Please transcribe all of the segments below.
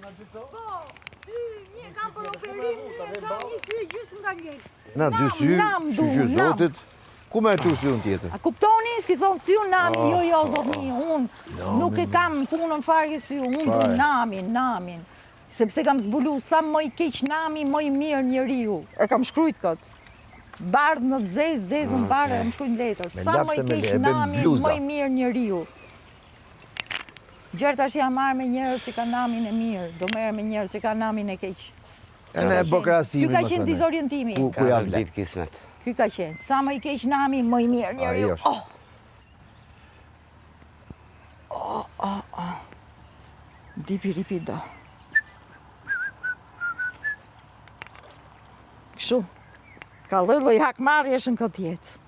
Po, sy një kam për operim, një kam një sy e gjysmë nga një. Na dy sy, shyqyr zotit, ku me e çu syun tjetër? A kuptoni, si thonë syu nami, jo, jo, zotni, unë nuk e kam punën fare syu, unë du namin, namin. Sepse kam zbulu sa më i keq nami, më i mirë njeriu. E kam shkrujt këtë. Bardh në zezë, zezë në bardh, e kam shkrujt në letër. Sa më i keq nami, më i mirë njeriu. Gjer tash jam marrë me njerëz që kanë namin e mirë, do merrem me njerëz që kanë namin e keq. E ne e bë krahasimin Ky ka qenë dizorientimi. Ku ku ja ditë kismet. Ky ka qenë, sa më i keq nami, më i mirë njeriu. Oh. Oh, oh, oh. Dipi ripi do. Kështu. Ka lloj lloj hakmarrjesh në këtë jetë.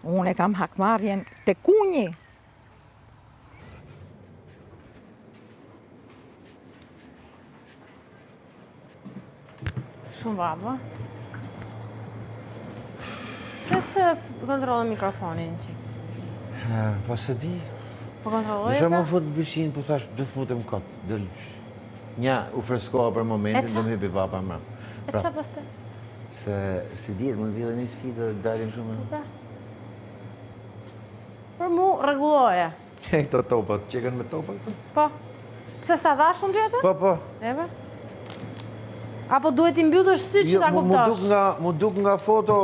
Unë e kam hakmarrjen te kunji. Shumë vapë. Pse s'e kontrollon mikrofonin që? Po s'e di. Po kontrolloj e pra? Më fut në pishinë, po thash, do futem kot. Do... Nja, u freskova për momentin, do më hypi vapa më. E pra, ça pastaj? Se si dihet, mund të vijë një sfidë dhe dalin shumë. Po pra. Për mu, rregulloje. E këto topat, që kanë me topa këto? Po. Pse s'ta dhashë unë ty atë? Po, po. Eve? Apo duhet i mbyllësh sytë që jo, ta kuptosh? Mu duk duk nga foto,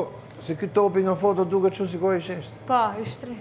se ky topi nga foto duket shumë sikur i sheshtë. Po, i shtri.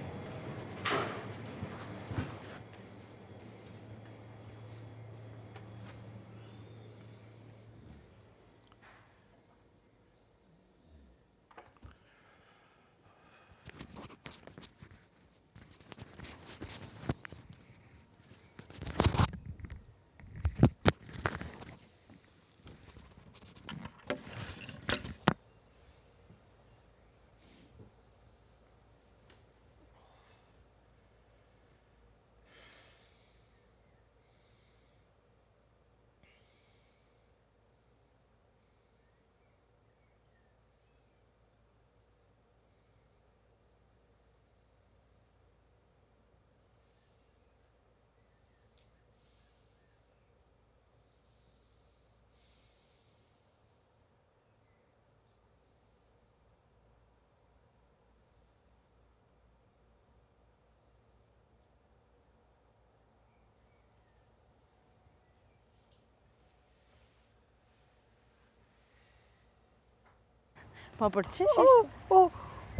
Po për ç'ishte? O, o,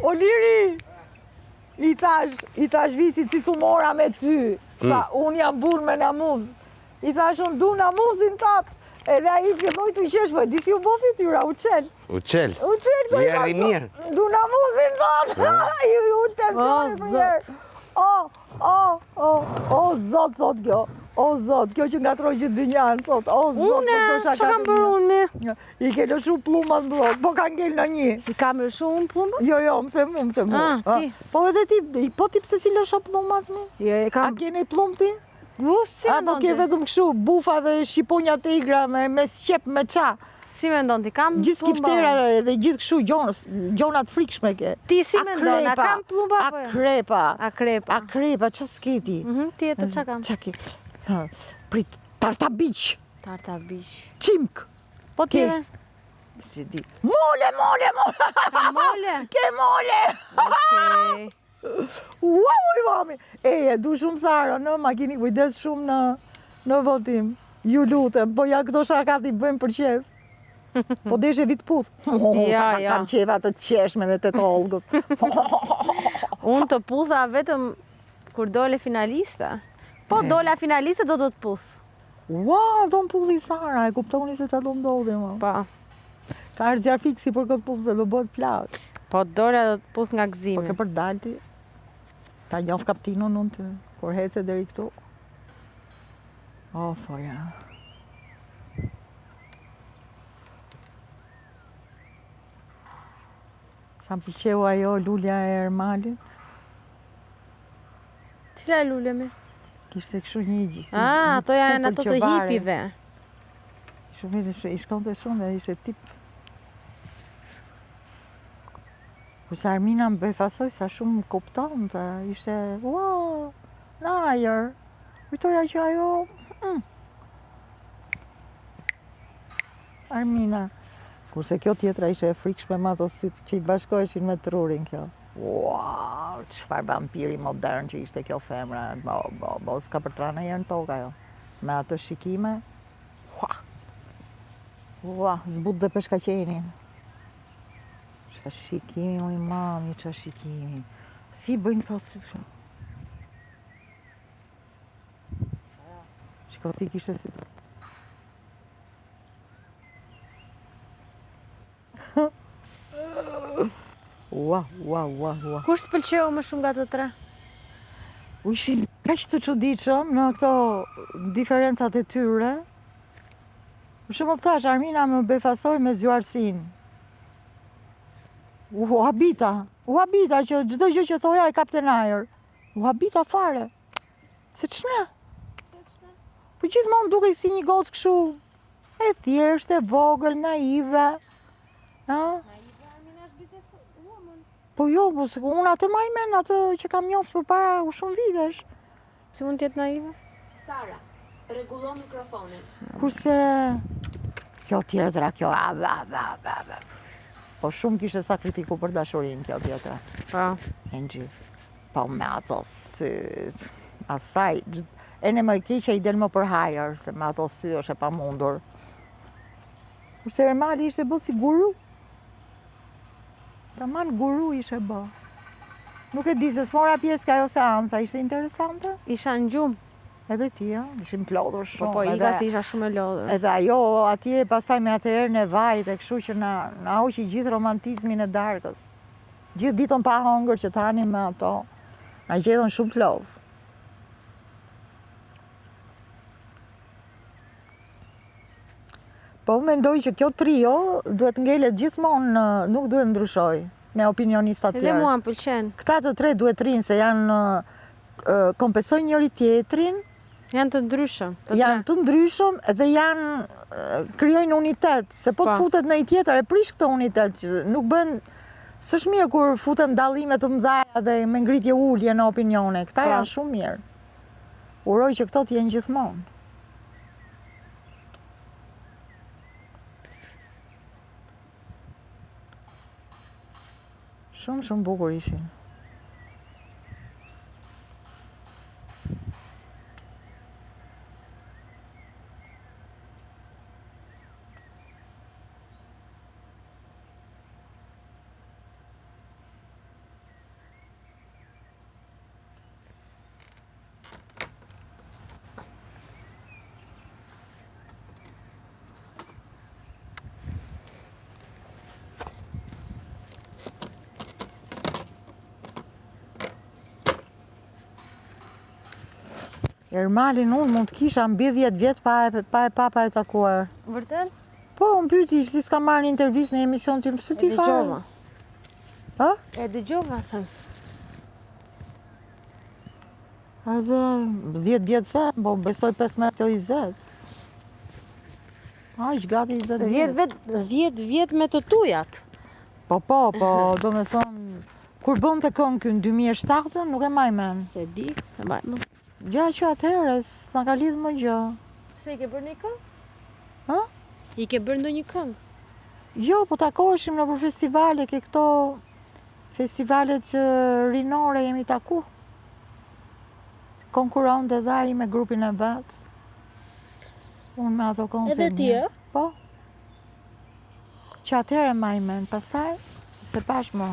o Liri! I thash, i thash Visit si s'u mora me ty. Tha, mm. unë jam burrë me namuz. I thash, unë du namuzin tat. Edhe ai filloi të qesh, po di si u bo fytyra, u çel. U çel. U çel, po i erdhi mirë. Du namuzin tat. I u tensioni për njëherë. O, o, o, o, zot, thot kjo. O, zot, kjo që ngatërron gjithë dynjanë, thot, o, zot, Unë, po këto ça kam bërë unë, mi? I ke lëshu plumbat në rrugë, po ka ngel në një. I kam lëshu unë plumbat? Jo, jo, më the mu, më the mu. Ah, ti. Po edhe ti, po ti pse s'i lëshon plumbat mi? Jo, e kam... A ke një plum ti? U, si mendon ti? Apo ke vetëm kështu, bufa dhe shqiponja të egra me, me sqep, me ça? Si mendon ti, kam Gjithë skiftera dhe, dhe gjithë kështu gjona të frikshme ke. Ti si mendon, a kam plumba po? Akrepa. Akrepa. Akrepa, ça s'ke ti? Mhm, tjetër ça kam? Ça ke? Prit, tartabiq. Tartabiq. Çimk. Po tjetër? S'e di. Mole, mole, mole. Ka mole? Ke mole. Okej. Ua, ui, mami. E, e du shumë Sarën, në, ma kini kujdes shumë në, në votim. Ju lutem, po ja këto shakat i bëjmë për qef. Po deshe vi të puth. Ja, Sa ja. kam qef atë të qeshmen e të të Olgës. Unë të putha vetëm kur dole finaliste. Po dola finaliste do të të puth. Ua, do më puthi Sara, e kuptoni se ça do ndodhi, më. Po. Ka ardhë zjarrfikësi për këtë punë se do bëhet flakë. Po dola do të puth nga gëzimi. Po ke për dalë ti, ta njof kaptinën unë ty, kur hece deri këtu. O, foja. Sa më pëlqeu ajo lulja e Ermalit. Cila lule mi? Kishte kështu një gjë. Si, ah, ato janë ato të hipive. Shumë mirë, i shkonte shumë dhe ishte tip. Kurse Armina më befasoi sa shumë më kuptonte, ishte, ua, në ajër. Kujtoja që ajo... Mm. Armina. Kurse kjo tjetra ishte e frikshme me ato sytë që i bashkoheshin me trurin kjo. Ua, çfarë vampiri modern që ishte kjo femra. Bo, bo, bo, s'ka për t'ra ndonjëherë në tokë ajo. Me ato shikime, ua, ua, zbut dhe peshkaqenin. Ça shikimi, oj mami, ça shikimi. Si i bëjnë këto sytë kështu? Shiko si kishte sytë. Ua, ua, ua, ua. Kush të pëlqeu më shumë nga të tre? U ishin kaq të çuditshëm në këto diferencat e tyre. Për shembull thashë, Armina më befasoi me zgjuarsinë. U habita, u habita që çdo gjë që thoja e kapte në ajër. U habita fare. Se ç'ne? Po gjithmonë dukej si një gocë kështu e thjeshtë, e vogël, naive. Ë? Naive, Armina është business woman. Po jo, po se unë atë maj men, atë që kam njoft përpara shumë vitesh. Si mund të jetë naive? Sara, rregullo mikrofonin. Kurse kjo tjetra, kjo a ba ba ba ba. Po shumë kishte sakrifiku për dashurinë kjo tjetra. Po. Enxhi. Po me ato sytë. Asaj, ene më e keqja i del më për hajër, se me ato sy është e pamundur. Kurse Ermali ishte bë si guru. Taman guru ishte bë. Nuk e di se s'mora pjesë ke ajo seanca, ishte interesante? Isha në gjumë. Edhe ti, ë? Ishim të lodhur Po shumë. po, ika edhe se isha shumë e lodhur. edhe ajo atje pastaj me atë erën e vajit e kështu që na na hoqi gjithë romantizmin e darkës. Gjithë ditën pa hëngër që të hanim me ato. Na gjetën shumë të lodhur. Po mendoj që kjo trio duhet ngelet gjithmonë, nuk duhet ndryshojë me opinionistat Edhe tjerë. mua më pëlqen. Këta të tre duhet rrinë se janë kompensojnë njëri tjetrin, Janë të ndryshëm, të tre. Janë të ndryshëm dhe janë krijojnë unitet, se po të po. futet ndonjë tjetër e prish këtë unitet, që nuk bën s'është mirë kur futen dallime të mëdha dhe me ngritje ulje në opinione. Këta Po. janë shumë mirë. Uroj që këto të jenë gjithmonë. Shumë shumë bukur ishin. Ermalin unë mund të kisha mbi 10 vjet pa e pa e pa pa e takuar. Vërtet? Po, më pyeti si s'ka marrë një intervistë në emision tim, pse ti E fare? dëgjova. Ë? E dëgjova, them. Edhe 10 vjet se, po besoj 15 o 20. Aq gati 20 10 vjet. vjet, 10 vjet me të tujat. Po, po, po, do me thonë, kur bënte këngë ky në 2007, nuk e maj men. S'e di, s'e mbaj mend. Ja që atëherë, s'na ka lidhë më gjë. Pse i ke bërë një këngë? Ë? I ke bërë ndonjë këngë? Jo, po takoheshim nëpër festivale, ke këto festivalet rinore jemi taku. Konkuronte dhe ai me grupin e vet. Unë me ato këngët Edhe e ti, mia. ë? Po. Që atëherë e maj men, pastaj s'e pash më.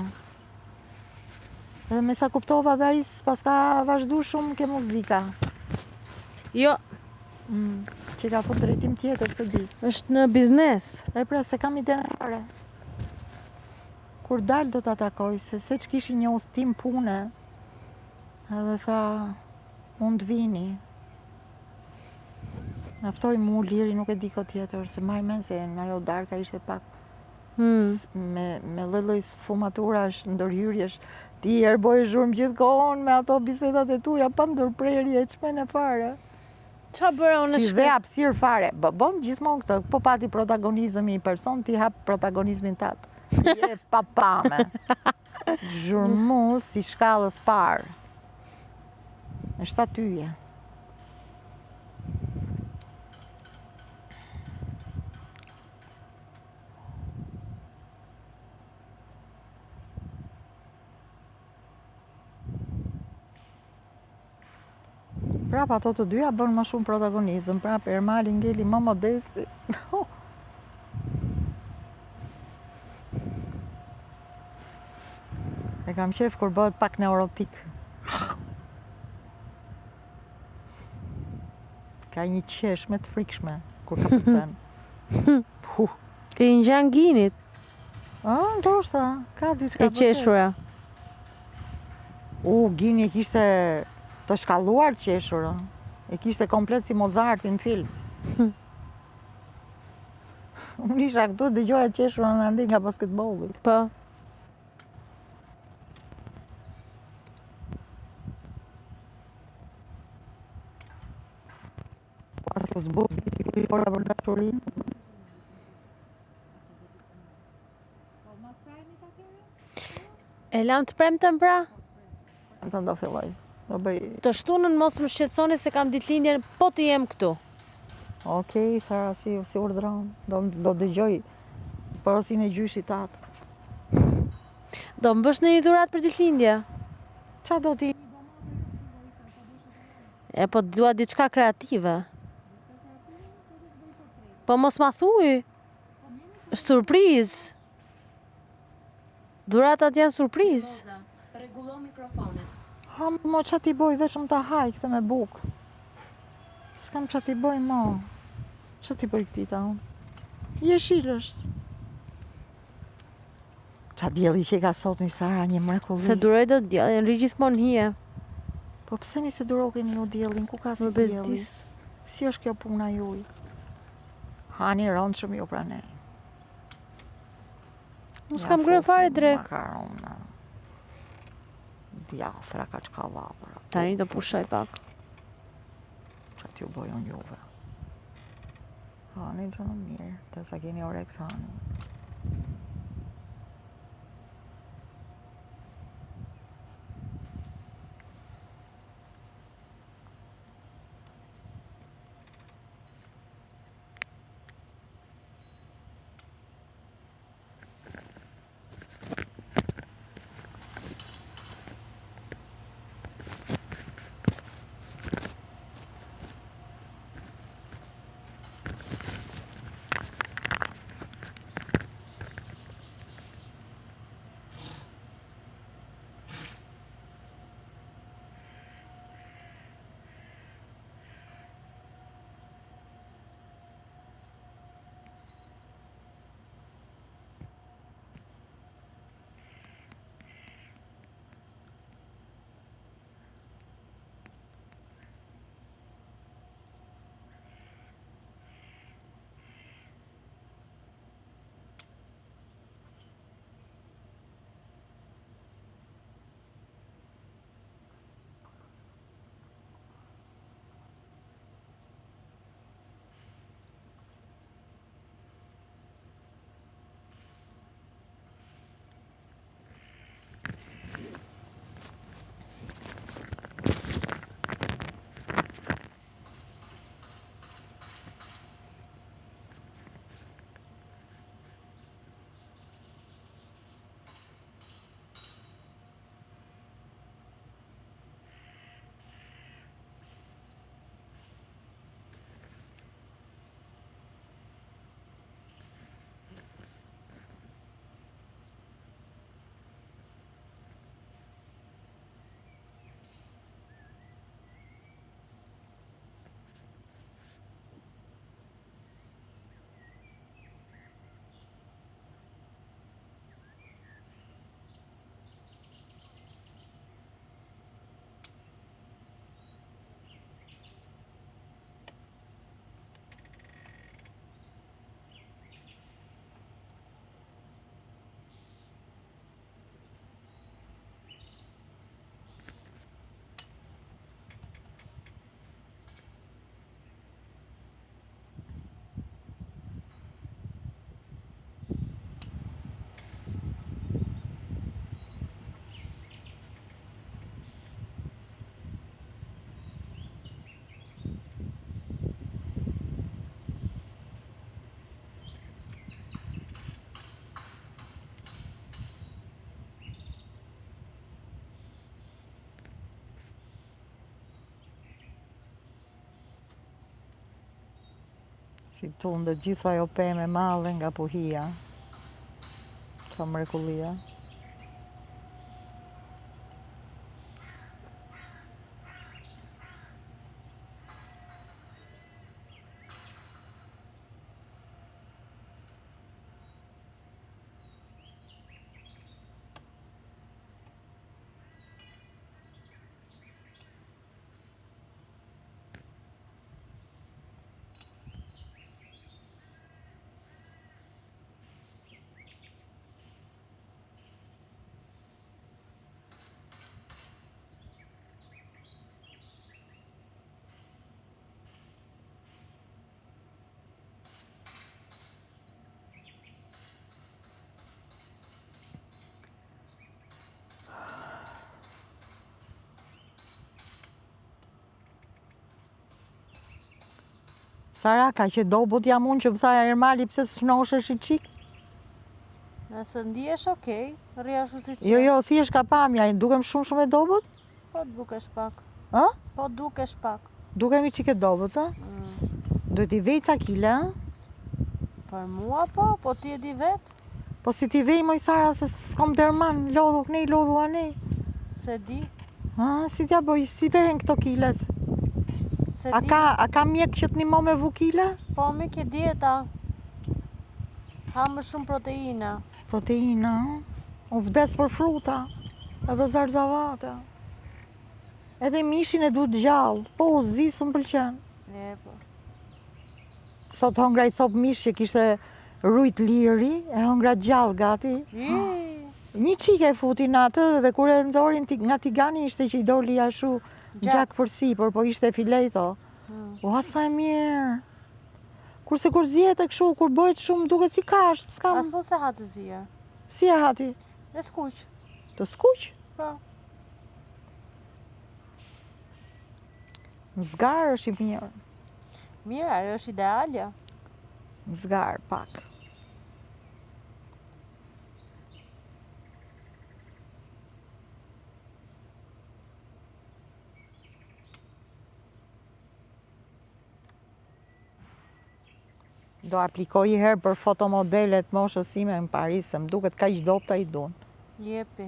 Edhe me sa kuptova dhe ai s'paska vazhdu shumë ke muzika. Jo, Mm, që ka fut drejtim tjetër, s'e di. është në biznes. E pra, s'e kam idenë fare. Kur dal do ta takoj, se seç kishin një udhëtim pune, edhe tha, mund vini. Na ftoi mu Liri, nuk e di kë tjetër, se maj men se në ajo darka ishte pak Hmm. me, me lloj-lloj sfumaturash, ndërhyrjesh. Ti erë boje zhurmë gjithë kohën me ato bisedat e tuja, pa ndërprerje, çmene fare. Ça bëra unë Si dhe hapësirë fare. Bë, bën gjithmonë këtë, po pati protagonizëm i person, ti hap protagonizmin tat. Je pa pame. Zhurmu si shkallës parë. Me shtatyje. Prap ato të dyja bën më shumë protagonizëm, prap Ermali ngeli më modesti. E kam qef kur bëhet pak neurotik. Ka një qeshme të frikshme kur kapërcen. Puh. I ngjan Ginit. Ë, ndoshta, ka diçka E qeshura. U, Gini e kishte të shkalluar të qeshurën. E kishte komplet si Mozarti në film. Hm. Unë isha këtu, dëgjoja qeshurën andej nga basketbolli. Po. Pas të zbut viti kur i fola për dashurinë. E lamë të premten pra? Premten do filloj. Do bëj... Të shtunën mos më shqetësoni se kam ditëlindjen, po të jem këtu. Okej, Sara, si, si urdhëron. Do, do dëgjoj porosinë e gjyshit tat. Do më bësh ndonjë dhuratë për ditëlindje? Ça do ti? E po dua diçka kreative. Po mos ma thuj. Surprizë. Dhuratat janë surprizë. Rregullo mikrofonin. Ha mo ça t'i boj vetëm ta haj këtë me bukë. S'kam ça t'i boj mo. Ça t'i boj këtij ta unë. Jeshil është. Ça dielli që ka sot mi Sara një mrekulli. S'e duroj dot diellin, rri gjithmonë në hije. Po pse mi s'e durokeni ju diellin, ku ka si dielli? Si është kjo puna juj? Hani rëndshëm ju pra ne. Unë s'kam ngrënë fare drekë. Makarona. Djathra kaçkavallra. Tani do pushoj pak. Ça t'ju boj unë juve? Hani që në mirë, të sa keni oreks hani. Si tundet gjithë ajo pemë e madhe nga puhia. Ça mrekullia. Sara, kaq e dobët jam unë që më tha Ermali pse s'shnoshesh i çik? Nëse ndihesh okej, rri ashtu siç Jo, jo, thjesht ka pamja, dukem shumë shumë e dobët? Po dukesh pak. Ë? Po dukesh pak. Dukem i çik e dobët, ë? Mm. Duhet t'i vej ca kile, ë? Për mua po, po ti e di vetë. Po si t'i vej moj Sara se s'kom derman, lodhu knej, lodhu anej. S'e di. Ha, si t'ja bëj, si vehen këto kilet? S'e A di. ka, a ka mjek që të ndihmon me vu kile? Po mi ke dieta. Ha më shumë proteina. Proteina, ë? Unë vdes për fruta, edhe zarzavate. Edhe mishin e du të gjallë, po u zi s'më pëlqen. E, po. Sot hongra i copë mish që kishte rujt Liri, e hongra gjallë gati. Një çikë e futi në atë dhe kur e nxorin nga tigani ishte që i doli ashtu gjak përsipër, po ishte fileto. Hmm. Ua sa e mirë. Kurse kur zihet e kështu, kur bëhet shumë duket si kashtë, s'kam. As unë s'e ha të zier. Si e ha ti? E skuq. Të skuq? Po. Në zgarë është i mirë. Mirë, ajo është idealja. Në zgarë, pak. Do aplikoj një herë për fotomodelet moshës sime në Paris, se më duket kaq dobta i duan. Jepi.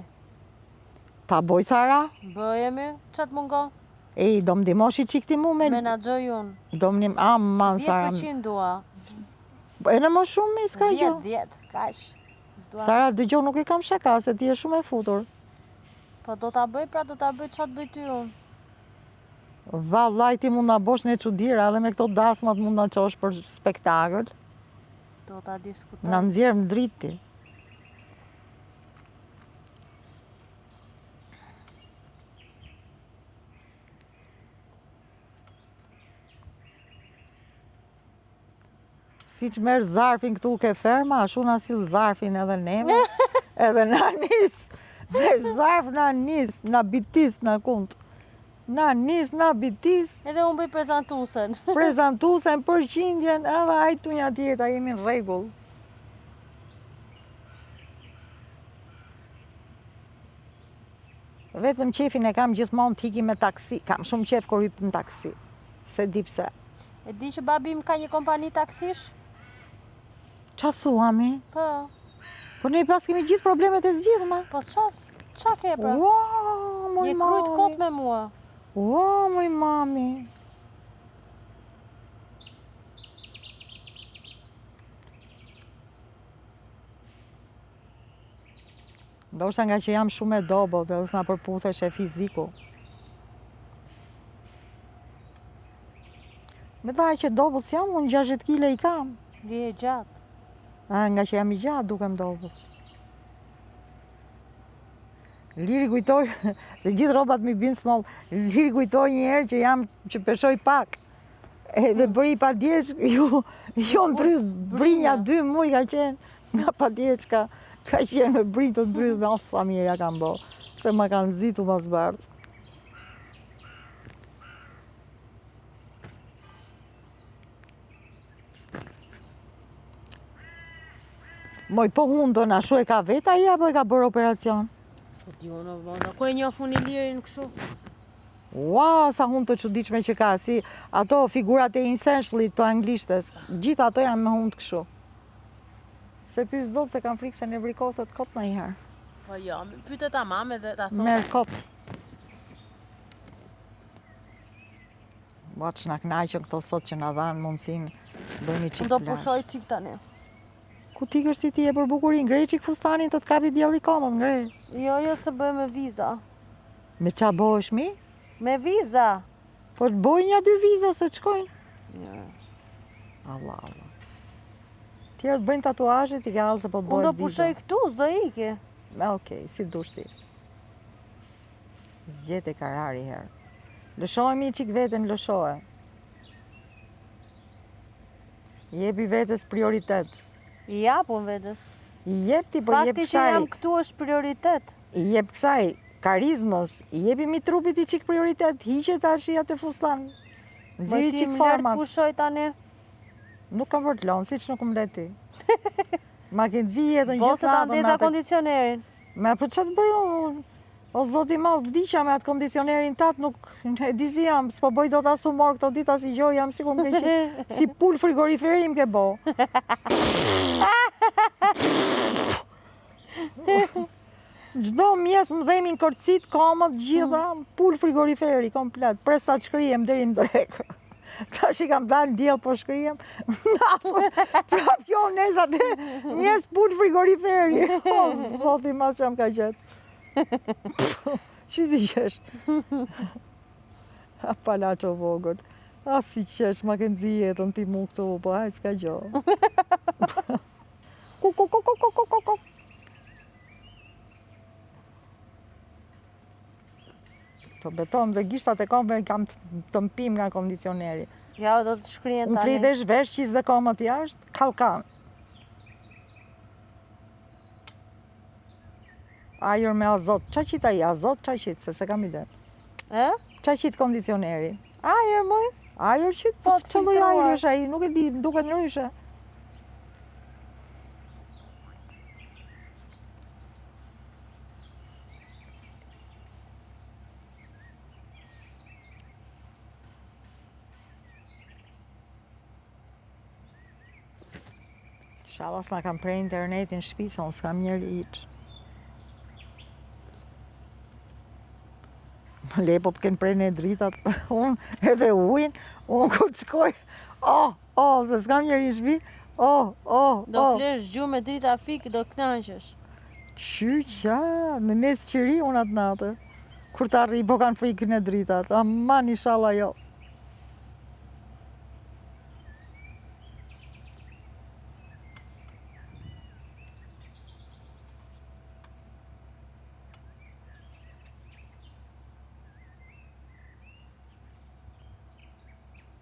Ta boj Sara? Bëje mi, ça të mungon? Ej, do më ndihmosh i çik ti mu me... Menaxhoj unë. Do më ndim... Aman, Sara... 10% dua. Edhe më shumë mi s'ka gjë. 10, 10, kaq. Sara, dëgjo, nuk e kam shaka, se ti je shumë e futur. Po do ta bëj, pra do ta bëj ça të bëj ty unë. Vallaj ti mund na bosh ne çudira edhe me këto dasmat mund na çosh për spektakël. Do ta diskutoj. Na nxjerr në dritë ti. Siç merr zarfin këtu ke ferma, ashtu na sill zarfin edhe neve, edhe na nis, me zarf na nis, na bitis, na kund. Na nis, na bitis. Edhe unë bëj prezantuesen. Prezantuesen, përqindjen, edhe aj tunja tjeta, jemi në rregull. Vetëm qefin e kam gjithmonë të iki me taksi, kam shumë qef kur hyp në taksi, s'e di pse. E di që babi im ka një kompani taksish? Ça thua mi? Po. Po ne paskemi gjithë problemet e zgjidhme. Po ça, ça ke pra? Ua, moj Je mami. krujt kot me mua. Ua, moj mami. Ndoshta nga që jam shumë e dobët edhe s'na përputhesh e fiziku. Me tha që dobët s'jam, unë 60 kile i kam. Je e gjatë. A, nga që jam i gjatë, dukem dobët. Liri kujtoj, se gjithë rrobat m'i binë small, Liri kujtoi një herë që jam, që peshoj pak. Edhe mm. bëri padjeshk, ju, ju ndrydh brinja dy muj ka qenë, nga padjeshka, ka qenë me brinjë të ndrydh, me sa mirë ja kam bo, se ma kanë zitu ma zbardh. Moj, po hundën, ashtu e ka vetë ai, apo e ka bërë operacion? Po di unë, ku e njoh unë Ilirin kështu? Ua, sa hundë të çuditshme që ka, si ato figurat e Essentialit të anglishtes. Gjithë ato janë me hundë kështu. S'e pyes dot se kam frikë se nevrikoset kot ndonjëherë. Po jo, pyete tamam edhe ta thotë. Merr kot. Ua, ç'na kënaqën këto sot që na dhanë mundësinë bëjmë çik Unë do pushoj çik tani. Ku ti kështë ti ti e për bukuri, ngrej çik fustanin të të kapi dielli komët, ngrej. Jo, jo, se bëj me viza. Me ça bëhesh mi? Me viza. Po të boj nja dy viza se të shkojnë. Jo. Allah, Allah. Tjerët bëjnë tatuazhe, ti ke hall se po të Unë do bëhet viza. pushoj këtu, s'do iki. Me okej, si dush ti. S'gjete karari herë. Lëshohemi çik veten, lëshohe. Jepi vetes prioritet. I jap unë vetes. I jep ti, po i jep Fakti që kësaj. jam këtu është prioritet. I jep kësaj karizmës, i jepi mi trupit i çik prioritet, hiqe tash atë fustan. Nxiri ti çik më lër format. pushoj tani. Nuk kam për të lënë, siç nuk më le ti. Ma ke nxi jetën Po gjithë se ta natën me ndeza atë kondicionerin. Me po ça të bëj unë? O zoti i madh, vdiqa me atë kondicionerin tat, nuk e di si jam, s'po bëj dot as humor këto ditë as i gjë, jam sikur më ke qenë si pul frigoriferi më ke bo. Çdo mjes më dhemin kërcit, komët, gjitha, pul frigoriferi komplet, pres sa të shkrihem deri në drekë. Tash i kam dalë në diell po shkrihem, natën, prap kjo ndez atë mjes pul frigoriferi. O zoti i madh që më ka gjetë. Qi si qesh? A palaço vogël. A si qesh, ma ke nxi jetën ti mu këtu, po hajt s'ka gjo. Ku, ku, ku, ku, ku, ku, ku, ku. Të betohem dhe gishtat e komëve kam të mpim nga kondicioneri. Ja, do të shkrihen Unë tani. flej dhe zhvesh, qis dhe komët jashtë, kalkan. Ajër me azot. Ça qit ai azot, ça qit, se s'e kam ide. E? Ça qit kondicioneri? Ajër, moj? Ajër qit? Po, Po, të ç'lloj filtruar. ajri është ai, nuk e di, më duket ndryshe. Ishalla s'na kanë pre internetin në shtëpi, se unë s'kam njeri hiç. Më le po të kenë pre ne dritat, unë edhe ujin, unë kur të shkoj, oh, oh, se s'kam njeri në shtëpi, oh, oh, Do oh. flesh gjumë me drita fik, do kënaqesh. Qyqa, në nes qiri unë atë natë. Kur të arri, po kanë frikë në dritat, aman ishalla jo.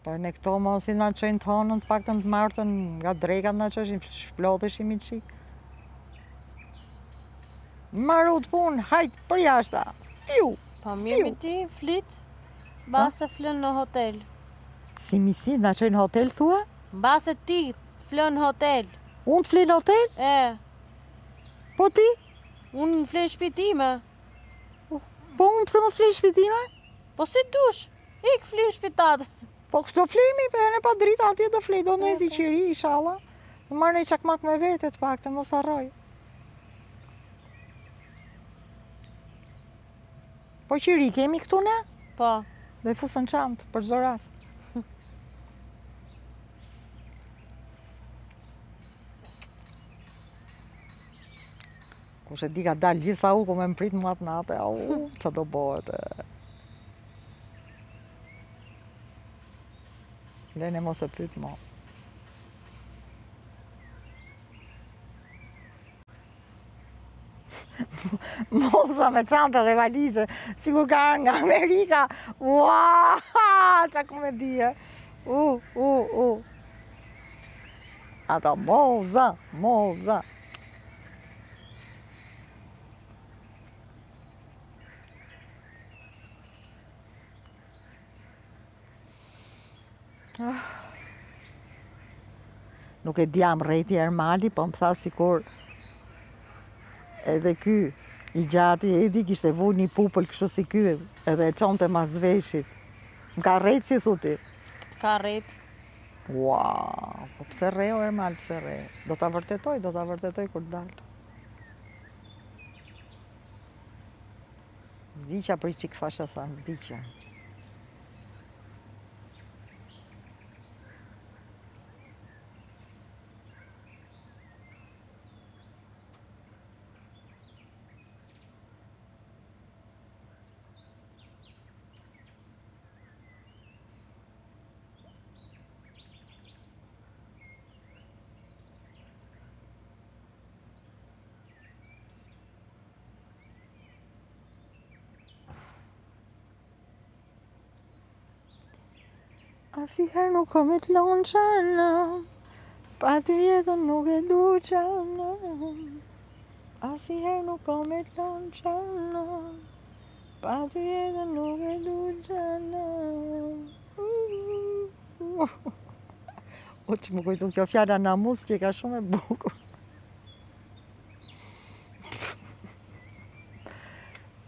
Po ne këto mos i na çojnë të hënën, të paktën të martën nga drekat na çojshin, shplodheshim i çik. Maru të punë, hajt për jashta. Fiu. Po mirë mi ti flit, mbase flën në hotel. Si mi si, na çojnë në hotel thua? Mbase ti flën në hotel. Unë të fli në hotel? E, Po ti? unë fle në shtëpi time. Po unë pse mos fli në shtëpi time? Po si dush, ik fli në shtëpi tate. Po këto flemi, pe ne pa drita atje do flej, do ndezi qiri, ishalla. Do marr një çakmak me vete të paktën, mos harroj. Po qiri kemi këtu ne? Po, Do i fus në çantë për çdo rast. Kush e di ka dalë gjithë Sauku me më prit mua atë natë, au, ça do bëhet. e. Lene mos e pyet mo. Moza me çanta dhe valixhe, sikur ka ardhur nga Amerika. Ua, ça komedie. U, u, u. Ato moza, moza. Nuk e di a më rrejti Ermali, po më tha sikur edhe ky. I gjati Edi kishte vu një pupël kështu si ky edhe e çonte mas veshit. Më ka rrejt si thu ti. Të ka rrejt. Ua, po pse rre o Ermal, pse rre? Do ta vërtetoj, do ta vërtetoj kur të dal. Vdiqa për çik thashethënë, vdiqa. Asnjëherë nuk kam me të lonë qana Pa ty jetën nuk e du qana Asnjëherë nuk kam me të lonë qana Pa ty jetën nuk e du qana O që më kujtu kjo fjala namus që ka shumë e bukur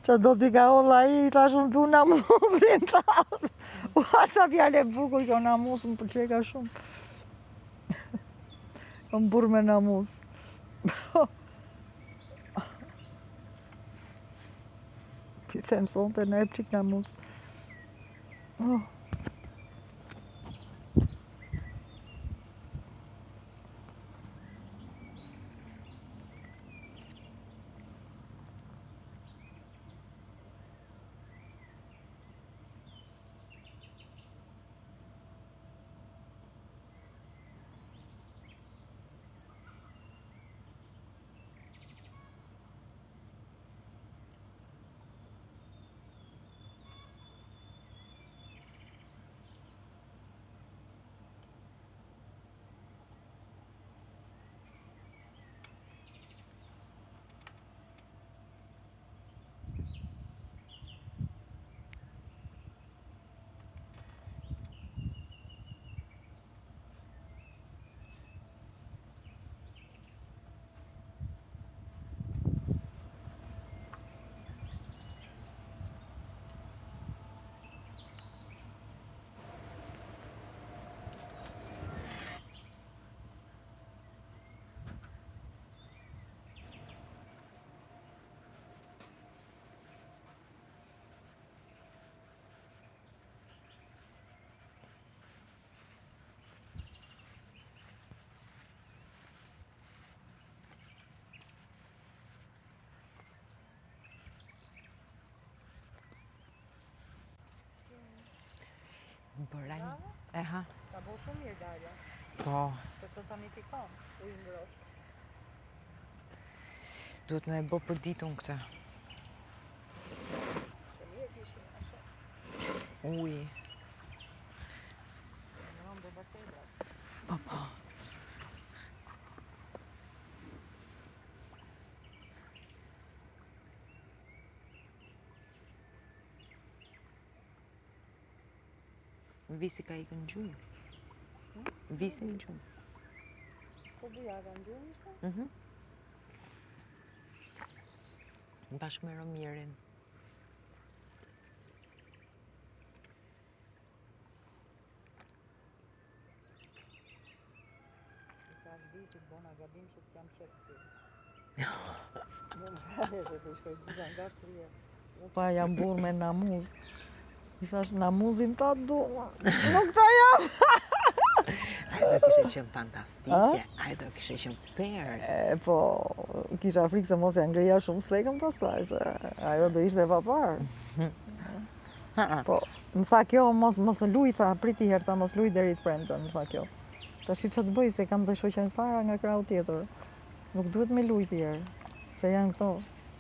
Ça do ti ka olla i, i thash unë du namusin, thash. Ua, sa fjalë e bukur kjo namus, më pëlqeka shumë. Kam burrë me namus. T'i them sonte na jep çik namus. Oh. Bëra një... Eha. Ta bo shumë mirë dalja. Po. Se të tonifikon, uji i ngrohtë. Duhet me e bo për ditë unë këtë. Që mirë kishin ashtu. Uji. Në dhe vertebrat. Po, po. Visi ka ikën në gjumë. Visi në gjumë. Po bujaka në gjumë ishte? Mhm. Bashkë me Romirin. I thash Visit, bona gabim që s'jam qep ty. Më më thane se po i shkoj buza nga s'prije. U tha jam burrë me namuz. I thash namuzin ta du. Nuk ta jap. Ajo do kishe qenë fantastike, ajo do kishe qenë perlë. E, po, kisha frikë se mos ja ngrija shumë stekën pastaj, se ajo do ishte e paparë. Po, më tha kjo, mos, mos luj, tha, prit një herë, tha, mos luj deri të premten, më tha kjo. Tashi ça të bëj, se kam dhe shoqen Sara nga krahu tjetër. Nuk duhet me lujt një herë, se janë këto.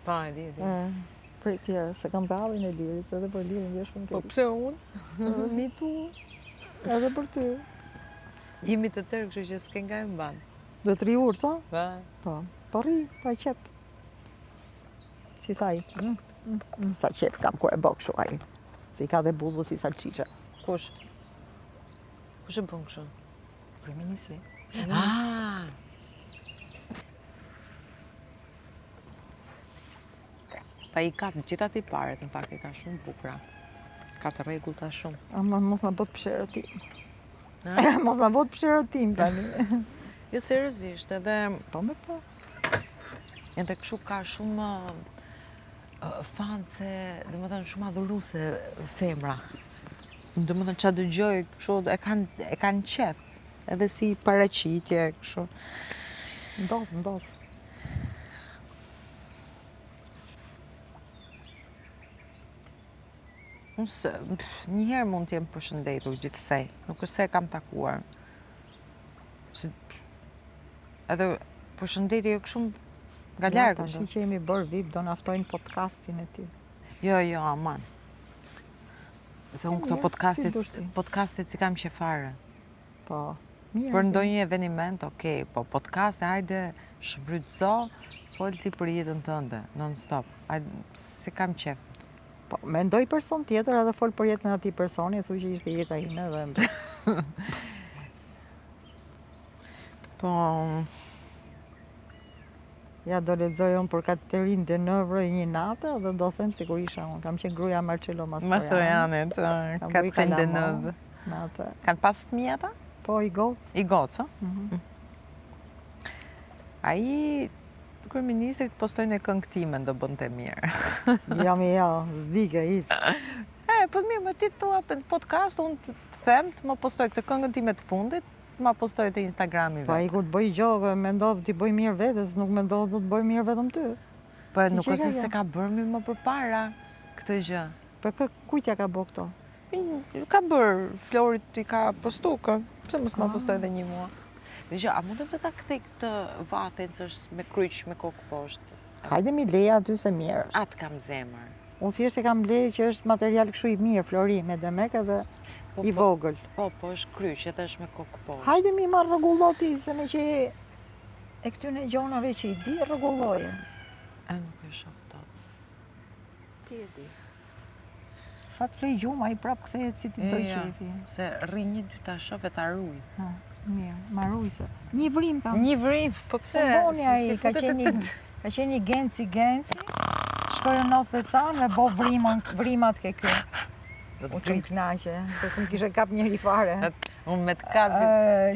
Po, e di, e di. E, prit një herë, se kam dhe hallin e Lirit, se edhe për Lirin vje shumë Po, keq. pse unë? Edhe mi tu, edhe për ty. Jemi të tërë, kështu që s'ke nga e mban. Do të rri urtë, a? Po. Po, po rri, pa qep. Si tha ai, mm, mm, mm, sa qef kam kur e bë kështu ai. Se i ka dhe buzët si salçiçe. Kush? Kush e bën kështu? Kryeministri. Ah! Pa i ka të gjitha tiparet, në fakt i ka shumë bukura. Ka të rregullta shumë. Ama mos na bë psherëtim. Mos na bë psherëtim tani. Jo seriozisht, edhe po me po. Edhe kështu ka shumë fanse, domethënë shumë adhuruse femra. Domethënë ça dëgjoj kështu e kanë e kanë qef, edhe si paraqitje kështu. Ndodh, ndodh. Unë së, një herë mund të jem përshëndetur gjithsej, nuk është se e kam takuar. Si, edhe përshëndetje jo kështu nga larg. Tashi që jemi bërë VIP, do na ftojnë podcastin e tij. Jo, jo, aman. Se unë këto podcastet, podcastet s'i kam qejf fare. Po, mirë. Për ndonjë eveniment, okej, po podcast, hajde, shfrytëzo, fol ti për jetën tënde, non stop. Hajde, s'i kam qejf. Po, mendoj person tjetër edhe fol për jetën e atij personi, thuj që ishte jeta ime dhe mbi. Po... Ja do lexoj unë për Catherine Deneuve një natë dhe do them sikur isha unë. Kam qenë gruaja Marcello Mastroianni. Mastroianni, Catherine Deneuve. Me atë. Kanë pas fëmijë ata? Po, i gocë. I gocë, mm -hmm. Ai kryeministri të postojë një këngë timen do bënte mirë. Ja mi ja, s'di ke hiç. E, po mirë, më ti thua në podcast, unë të them të më postoj këtë këngën time të fundit, të ma postoj te Instagrami Po ai kur të bëj gjë, mendo t'i bëj mirë vetes, nuk mendo të të bëj mirë vetëm ty. Po nuk është se ka bërë mi më përpara këtë gjë. Po kë kujt ja ka bë këto? Ka bërë, Florit i ka postu kë, pse mos ma ah. postoj edhe një mua? Dëgjo, a mundem të ta kthej këtë vathin se është me kryq me kokë poshtë? Hajde mi leja aty se mirë është. Atë kam zemër. Unë thjesht e kam ble që është material kështu i mirë, flori, me demek edhe po, i po, vogël. Po, po, është kryq edhe është me kokë poshtë. Hajde mi ma rregullo ti, se meqë je e këtyne gjonave që i di, rregulloje. E nuk e shoh dot. Ti e di. Sa të flej gjumë, ai prap kthehet si t'i dojë jo, qejfi. Se rri një dy ta shoh e ta ruj. Ha, mirë, ma ruj se. Një vrim kam. Një vrim, po pse? Boni ai, ka qenë një, ka qenë një genci genci. Shkoi në të ca me bo vrimën, vrimat ke ky. Do të më kënaqe, se s'më kishte kap njeri fare. Unë me të kap...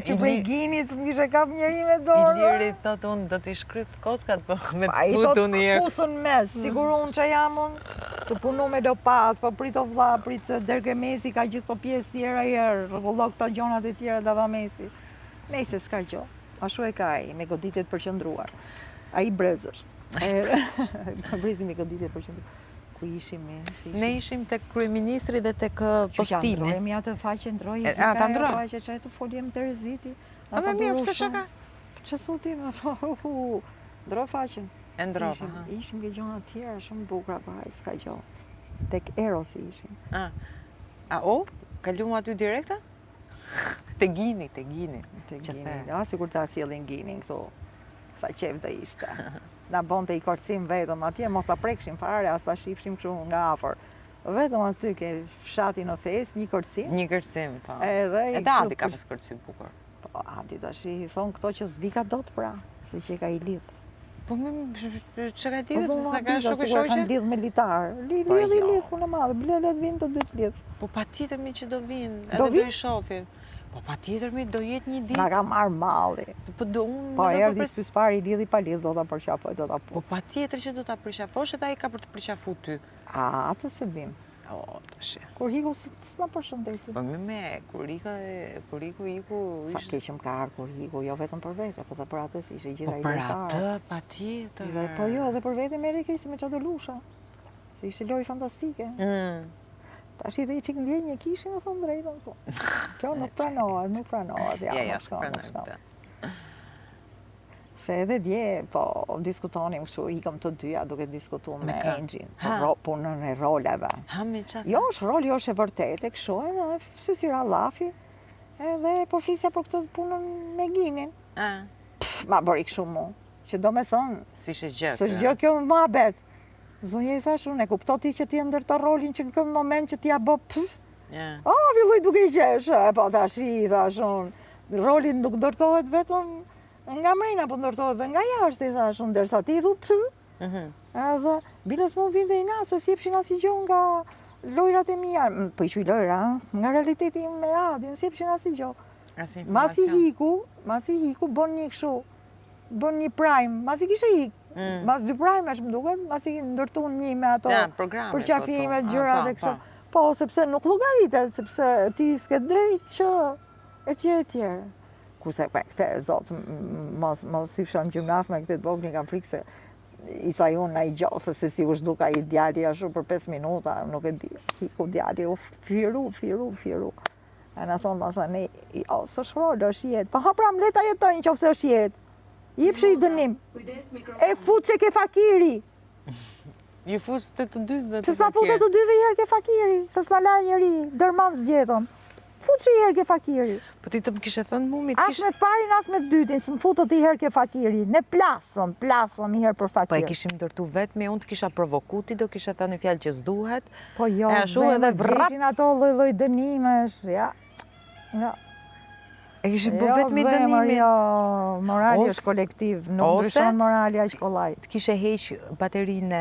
Që prej Ginit s'më kishte kap njeri me dorë. Iliri thot unë do t'i shkryth kockat, po me të puth unë njërë. Ai thot në mes, sigur unë që jam unë, tu punu me lopat, po prit o vlla, prit deri ke mesi, ka gjithë to pjesë tjera herë, rregullo këto gjonat e tjera davamesi. Nejse s'ka gjo, ashtu e ka ai, me goditje të përqendruar. Ai brez është. Brezi me goditje të përqendruar. Ku ishim ne? Si ishim? Ne ishim tek kryeministri dhe tek postimi. Që ndrojmë atë faqe, ndroje. A, ta ndrojmë? Faqe, që të foljem Tereziti. A me mirë, pse që ka? Që thu ti, më po, hu, ndro faqen. E ndrova, ishim, ha. Ishim ke gjona tjera, shumë bukura, po haj, s'ka gjo. Tek Erosi ishim. A, a o, kalum aty direkta? Te Gini, te Gini. Te Gini, a, sikur ta sjellin Ginin këtu. Sa qejf do ishte. Na bonte i kërcim vetëm atje, mos ta prekshim fare, as ta shifshim kështu nga afër. Vetëm aty ke fshati në festë, një kërcim. Një kërcim, po. Edhe, Edhe Adi ka pas kërcy bukur. Po, Adi tash i thonë këto që s'vika dot pra, se që ka i lidh. Po më që ka lidhë, po, s'na ka shokë shoqe? Kanë lidh me litar. Li, po, lidh, i jo. lidh, punë e madhe, ble, le të vinë të dy të lidh. Po patjetër mi që do vinë, edhe do i shofim. Po patjetër mi do jetë një ditë. Na ka marrë malli. Po do unë Po erdhi s'pys fare i lidhi pa lidh do ta përqafoj, do ta puth. Po patjetër që do ta përqafosh edhe ai ka për të përqafu ty. A, atë s'e dim. O, tash. Kur iku s'na përshëndeti. Po mi me, kur ika, kur iku, iku... Sa keq më ka ardhur kur iku, jo vetëm për vete, po dhe për atë se ishte gjithë po ai lojtar. Po për atë, patjetër. Po jo, edhe për vete më erdhi keq se me ça do lusha. Se ishte lojë fantastike. Mm. Tash edhe i çik ndjenjë kishim, me thënë drejtën, po. Kjo nuk pranohet, nuk pranohet, ja, ja, ja, nuk pranohet. Se edhe dje, po, diskutonim kështu, ikëm të dyja duke diskutu me, me Engjin, për punën e roleve. Ha, me ça? Jo, është rol, jo është e vërtetë, kështu, edhe, se si ra llafi, edhe po flisja për këtë punën me Ginin. A. Pff, ma bëri kështu mu, që do me thënë, S'ishte gjë. S'është gjë kjo muhabet. Zonja i thash unë, e kupto ti që ti e ndërto rolin që në këtë moment që ti ja bë pf. Yeah. Oh, filloi duke i qesh, e po tash i thash unë. Roli nuk ndërtohet vetëm nga mrena, po ndërtohet dhe nga jashtë, i thash unë, ndërsa ti i thu pf. Mhm. Edhe, biles mu vinte inat, se s'jepshin asnjë gjë nga lojrat e mia, po i quj lojra, nga realiteti im me Adin, s'jepshin asnjë gjë. Masi hiku, masi hiku, bën një kështu, bën një prime, masi kishe ik, mm. mas dy prime është më duket, masi ndërtun një me ato përqafimet, po, gjëra dhe kështu. Po, sepse nuk llogaritet, sepse ti s'ke drejt që e tjerë e tjerë. Kurse me këte, zot, mos, mos i fshon gjymnaf me këtë të voglin, kam frikë se i sa ju në i gjosë, se si u zhduk ai djali ashtu për 5 minuta, nuk e di, hiku djali, u firu, firu, firu. E na thonë masanej, jo, s'është rol, është jetë. Po ha pra, më le ta jetojnë në qoftë se është jetë. Jepshe i dënim. E fut që ke fakiri. Ju fus të të dyve të Se s'na fute të dyve herë ke fakiri, se s'na la njeri, dërman s'gjetëm. Fut që herë ke fakiri. Po ti të më kishe thënë mu, mi të kishe... As me të parin, as me të dytin, s'më futët ti herë ke fakiri. Ne plasëm, plasëm i herë për fakir. Po e kishim ndërtu vetë, mi unë të kisha provoku, ti do kishe thënë një fjalë që s'duhet. Po jo, e ashtu edhe vrap. Ishin ato lloj-lloj dënimesh, ja. Ja. E kishim po jo, vetëm dënimin. Jo, morali është kolektiv, nuk ndryshon morali aq kollaj. Të kishe heq baterinë.